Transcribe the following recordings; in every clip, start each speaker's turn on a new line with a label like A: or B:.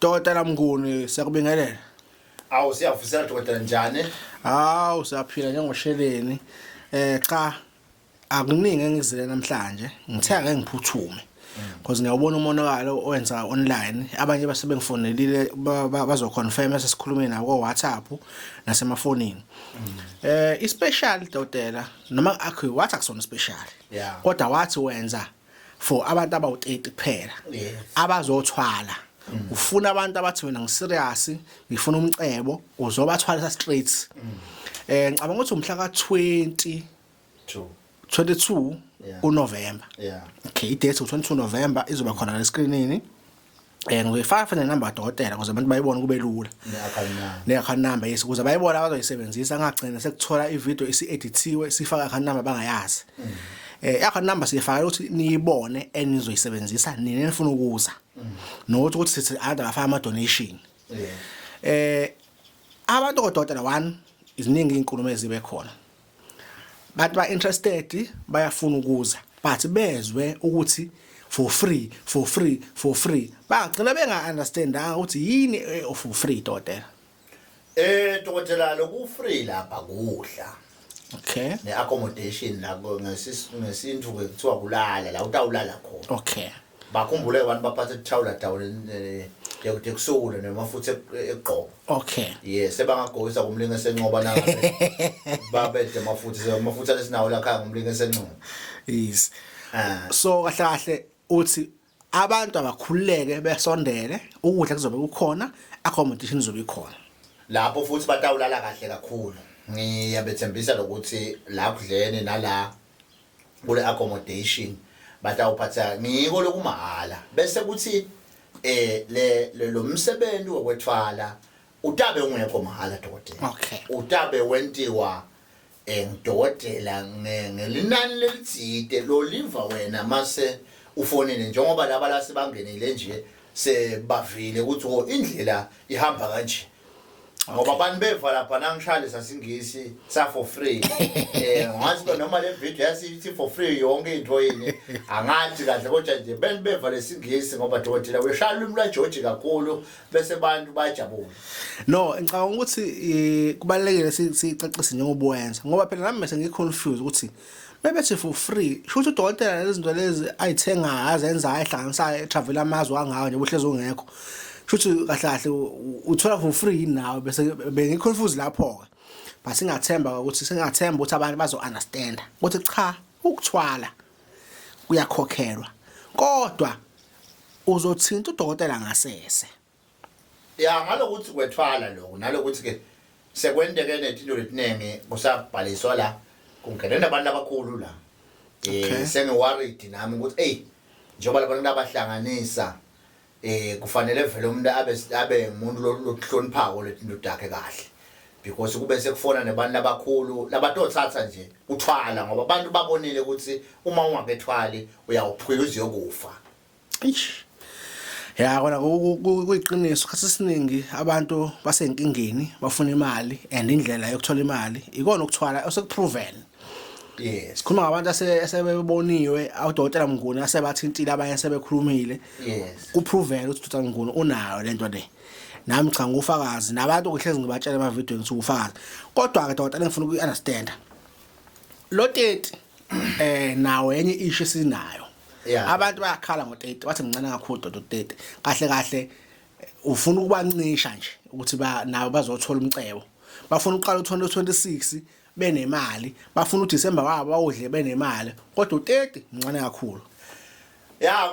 A: Dokotela Mnguni, siyakubingelela.
B: Awu, siyavusela dokotela, njani?
A: Hawu, siyaphila njengosheleni. Cha, akuningi engizile namhlanje. Ngithe ake ngiphuthume. Because ngiyawubona umonakalo owenza online. Abanye base bengifonelile, bazoconfirm sesikhulumile nabo ko WhatsApp nasemafonini. I-special, dokotela, noma akhi wathi akusona special. Kodwa wathi wenza for abantu abawu-30 kuphela abazothwala. Ufuna abantu abathi mina ngiserious, ngifuna umcebo, uzobathwalisa straight. Ngicabanga ukuthi umhla ka-20
B: 2.
A: 22 kuNovember. Okay, i-date u22 November, izoba khona la screenini. Ngizoyifaka futhi nenamba kadokotela ukuze abantu bayibone, kube lula.
B: Ne-account number.
A: Ne-account number, yes, ukuze bayibone abazoyisebenzisa, ngagcina sekuthola ivideo isi-edithiwe, sifaka account number bangayazi. I-account number siyifaka ukuthi niyibone enizoyisebenzisa nina enifuna ukuza, nokuthi ukuthi sithi abantu abafaka ama donation. Abantu kodokotela, one, iziningi izinkulumo ezibe khona. Bantu ba interested, bayafuna ukuza, but bezwe ukuthi for free, for free, for free, bagcina benga understandanga ukuthi yini for free, dokotela.
B: Dokotela, loku free lapha kudla. Ne-accommodation la ngesintu ke kuthiwa kulala la utawulala khona. Bakhumbule abantu baphathe ithawula tawula tekusula nemafutha ekugqoka. Yes, sebangagqokisa kumlinge esencoba nangabe babede amafutha lesinawo la khaya ngumlinge esencoba.
A: Yes. So kahle kahle uthi abantu abakhululeke besondele, ukudla kuzobe kukhona, accommodation izobe ikhona.
B: Lapho futhi batawulala kahle kakhulu. Ngiyabethembisa lokuthi la kudleni nala kule accommodation batawuphatha ngiko lokumahhala, bese kuthi le lo msebenzi wokwethwala utabe ungekho mahhala, dokotela. Utabe wentiwa ngidokotela ngelinani lelitsite loliva wena mase ufonile, njengoba laba la sebangenile nje sebavile ukuthi oh, indlela ihamba kanje, ngoba abantu beva lapha nangishaya sasingisi sa for free. Ngathi ke noma le video yasithi for free yonke into yini, angathi kahle, kodwa nje beva lesingisi ngoba dokotela weshaya ulimi lwaGeorge kakhulu, bese abantu bayajabula.
A: No, ngicabanga ukuthi kubalekile sicacise njengoba wenza, ngoba phela nami bese ngiconfused ukuthi bebethi for free, sho ukuthi udokotela lezi zinto lezi ayithengayo, azenzayo, ehlanganisayo, etravel amazwe angaka nje, uhlezi ungekho, sho ukuthi kahle kahle uthola for free yini nawe? Bese bengiconfused lapho ke, but singathemba ukuthi abantu bazo understand ukuthi cha, ukuthwala kuyakhokhelwa, kodwa uzothinta udokotela ngasese.
B: Ya, ngalokuthi kwethwala lokho nalokuthi ke sekwenteke netinto letiningi kusabhaliswa la kungene nabantu abakhulu la. Sengi-worried nami ukuthi ey, njengoba labantu abahlanganisa kufanele vele umuntu abe umuntu lohloniphako letinto takhe kahle, because kube sekufona nebantu abakhulu labatothatha nje uthwala, ngoba abantu babonile ukuthi uma ungakethwali uyawuphuya uze uyokufa.
A: Eish. Ya, kona kuyiqiniso, khathi esiningi abantu basenkingeni, bafuna imali, and indlela yokuthola imali ikona ukuthwala osekuproven. Sikhuluma ngabantu asebeboniwe udokotela Mnguni, asebathintile abanye, sebekhulumile. Kuproven ukuthi udokotela Mnguni unayo lento le. Nami cha, ngufakazi, nabantu kuhlezi ngibatshela emavidweni ukuthi ufakazi. Kodwa ke dokotela, ngifuna ukuyi-understand. Lo 30 nawo enye issue esinayo. Abantu bayakhala ngo-30, bathi mncane kakhulu dodo 30. Kahle kahle ufuna ukubancisha nje ukuthi ba nabo bazothola umcebo. Bafuna uqala u2026 benemali, bafuna uDecember wabo bawudle benemali, kodwa u30 mncane kakhulu.
B: Ya,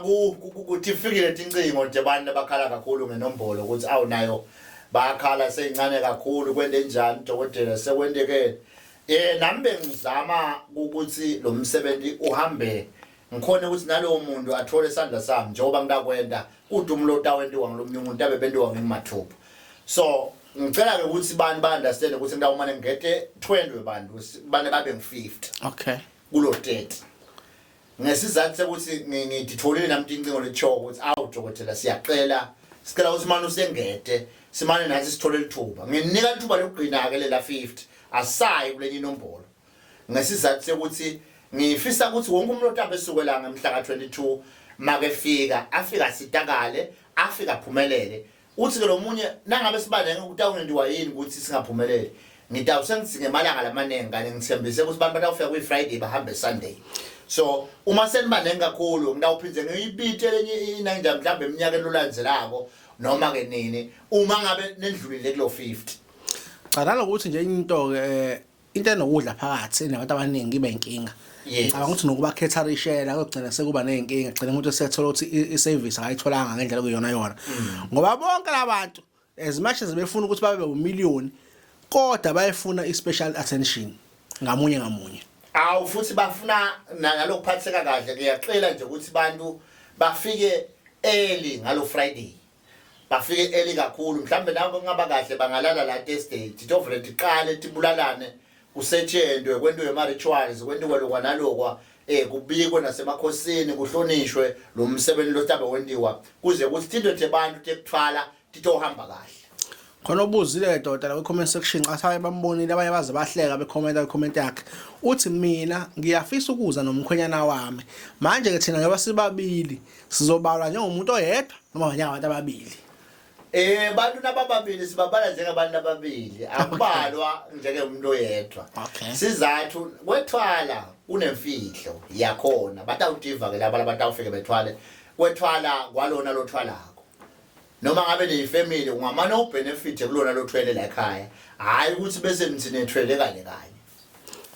B: kuthi ifikile tincingo nje, abantu abakhala kakhulu ngenombolo ukuthi awu, nayo bayakhala, seyincane kakhulu, kwente njani dokotela, sekwenteke. Nami bengizama ukuthi lo msebenzi uhambe, ngikhona ukuthi nalowo muntu athole isandla sami njengoba ngitakwenta kude umlota wentiwa ngalomunye umuntu abe bentiwa ngimathupha. So ngicela ke ukuthi bantu ba-understand ukuthi ngitawumane ngete 20 webantu, bane babe ngu-50 kulo 30, ngesizathu sekuthi ngiditholile nami tincingo letsho ukuthi awu dokotela, siyacela, sicela ukuthi manje usengete, simane nathi sithole lithuba. Nginika lithuba lokugcina ke lela 50, asayi kulenye inombolo, ngesizathu sekuthi ngifisa ukuthi wonke umuntu otabe esukela ngemhla ka-22 make fika, afika sitakale, afika aphumelele. Uthi ke lomunye nangabe sibanenge kutawungendiwa yini ukuthi singaphumeleli. Ngitawu sengidzinga emalanga lamaningi kanye ngithembise ukuthi abantu batawufika kwi-Friday bahambe Sunday. So uma senibanengi kakhulu ngitawuphindze ngiyibite lenye inanja mhlawumbe eminyakeni lolandzelako noma ke nini uma ngabe nendlulile kulo 50.
A: Cha nalokuthi nje into ke into enokudla phakathi enabantu abaningi iba inkinga.
B: Yes.
A: Ngicabanga ukuthi nokubakhetharishela kugcina sekuba nezinkinga gcina umuntu esethola ukuthi i-service akayitholanga ngendlela okuyiyona yona. Ngoba bonke labantu as much as befuna ukuthi babe umillion kodwa bayefuna i-special attention ngamunye ngamunye.
B: Awu futhi bafuna nalokuphatheka kahle ngiyacela nje ukuthi bantu bafike early ngalo Friday. Bafike early kakhulu mhlambe nabo kungaba kahle bangalala la Thursday titovele tiqale tibulalane kusetshenzwe kwentiwe ama rituals kwentiwe lokwa nalokwa kubikwe nasemakhosini kuhlonishwe lo msebenzi lotabe wentiwa kuze kuthi tinto tebantu tekuthwala titohamba kahle.
A: Khona obuzile dokotela kwi-comment section xa sabe bambonile abanye baze bahleka bekhomenta kwi-comment yakhe. Uthi mina ngiyafisa ukuza nomkhwenyana wami. Manje ke thina ngoba sibabili sizobalwa njengomuntu oyedwa noma njengabantu ababili.
B: Bantu nabababili sibabala njengabantu ababili akubalwa njengomuntu oyedwa.
A: Okay.
B: Sizathu kwethwala kunemfihlo yakhona batawutiva ke laba labatawufike bethwale kwethwala kwalona lothwalako. Noma ngabe neyifamily ungamane ubenefit kulona lothwele la ekhaya hayi ukuthi bese nithi nethwele kanye kanye.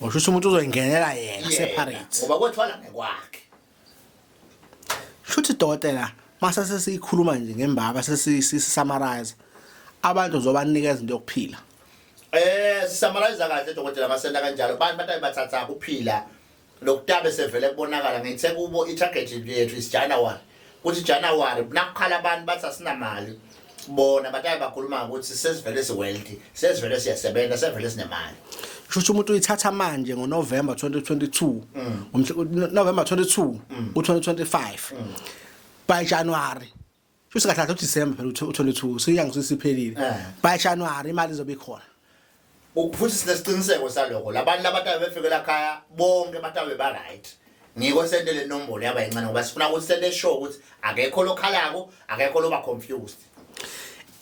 A: Usho ukuthi umuntu uzoyingenela yena separate.
B: Ngoba kwethwala ngekwakhe.
A: Shuthi dokotela mase sesikhuluma nje ngembaba sesi-summarize abantu uzobanikeza into yokuphila.
B: Summarize kahle dokotela masenda kanjalo abantu batabe bathatha ukuphila lokutabe sevele kubonakala ngithe kubo i-target yethu is January. Kuthi January nakukhala abantu bathi asinamali bona batabe bakhuluma ukuthi sesivele si-wealthy sesivele siyasebenza sevele sinemali.
A: Shuthi umuntu uyithatha manje ngoNovember 2022 November 22 u2025 by January. Shuthi kahle kahle uDecember phela u22 sinyanga sesiphelile. By January imali izobe ikhona.
B: Futhi sinesiqiniseko saloko labantu labatabe befike la khaya bonke batabe ba right. Ngiko sente le nombolo yaba yincane ngoba sifuna ukuthi sente sure ukuthi akekho lokhalako akekho loba confused.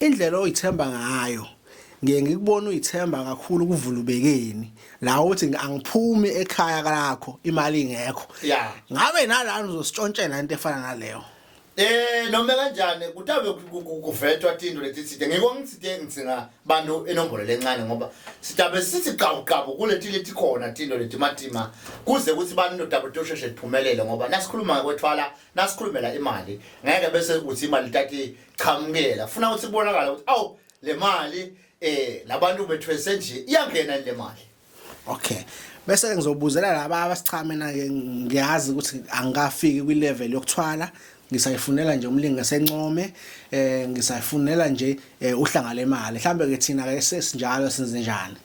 A: Indlela oyithemba ngayo ngiye ngikubona uyithemba kakhulu kuvulubekeni la uthi angiphumi ekhaya lakho imali ingekho.
B: Yeah.
A: Ngabe nalana uzositshontshela into efana naleyo.
B: Noma kanjani kutabe kuvetwa tinto letitsite ngiko ngitsite ngidzinga bantu inombolo lencane ngoba sitabe sithi qabu qabu kuleti letikhona tinto letimatima kuze kuthi bantu tabe tosheshe tiphumelele ngoba nasikhuluma kwethwala nasikhulumela imali ngeke bese uthi imali tati chamukela funa ukuthi kubonakala ukuthi awu le mali labantu bethwese nje iyangena le mali.
A: Okay. Bese ngizobuzela laba abasichame na ke ngiyazi ukuthi angikafiki kwi level yokuthwala ngisayifunela nje umlingi ngesencome ngisayifunela nje uhlanga lemali mhlambe ke thina ke sesinjalo senze njani.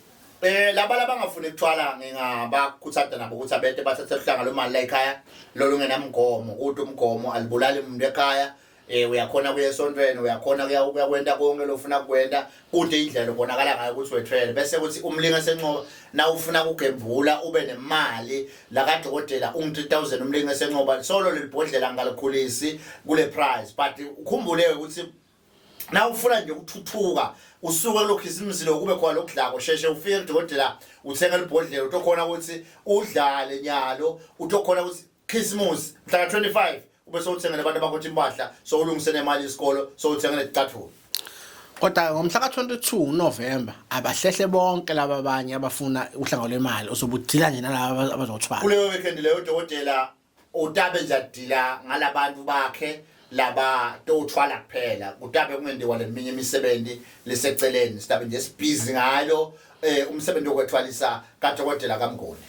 B: Laba labangafuni ukuthwala ngingabakhuthaza nabo ukuthi abete bathathe uhlanga lwemali la ekhaya lolungenamgomo ukuthi umgomo alibulali umuntu ekhaya. Uyakhona kuya esontweni uyakhona kuya kwenta konke lofuna kukwenta kude indlela ubonakala ngayo ukuthi wethwele bese kuthi umlinga esencoba na ufuna kugembula ube nemali la kadokotela ungu 3000 umlinga esencoba solo lelibhodlela ngalikhulisi kule price but ukhumbule ukuthi na ufuna nje ukuthuthuka usuke kulokhisimusi lo kube khona lokudlako sheshe ufike kudokotela uthenga libhodlela utokhona ukuthi udlale nyalo utokhona ukuthi Christmas mhla ka 25 ube sowuthengele abantu abakuthi impahla sowulungise nemali yesikolo sowuthengele icathulo.
A: Kodwa ngomhla ka 22 November abahlehle bonke laba abanye abafuna uhlanga lwemali usobudila nje nalaba abazothwala.
B: Kuleyo weekend leyo dokotela utabe nje adila ngalabantu bakhe laba tothwala kuphela kutabe kungendiwa leminye imisebenzi leseceleni sitabe nje sibhizi ngalo umsebenzi wokwethwalisa kadokotela kaMnguni.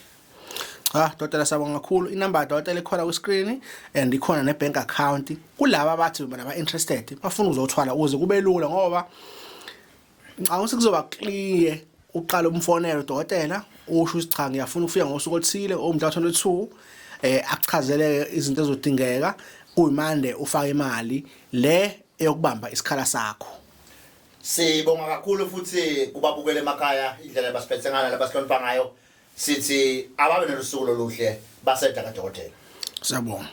A: Cha dokotela siyabonga kakhulu inamba kadokotela ikhona ku screen and ikhona ne bank account kulaba abathi bona ba interested bafuna uzothwala ukuze kube lula ngoba ngicabanga ukuthi kuzoba clear uqala umfonelo dokotela usho ukuthi cha ngiyafuna ukufika ngosuku oluthile omhla 22 akuchazele izinto ezodingeka kuyimande ufaka imali le eyokubamba isikhala sakho.
B: Sibonga kakhulu futhi kubabukele emakhaya indlela abasiphethe ngayo labasihlonipha ngayo sithi ababe nelusuku loluhle baseda kadokotela.
A: Siyabonga.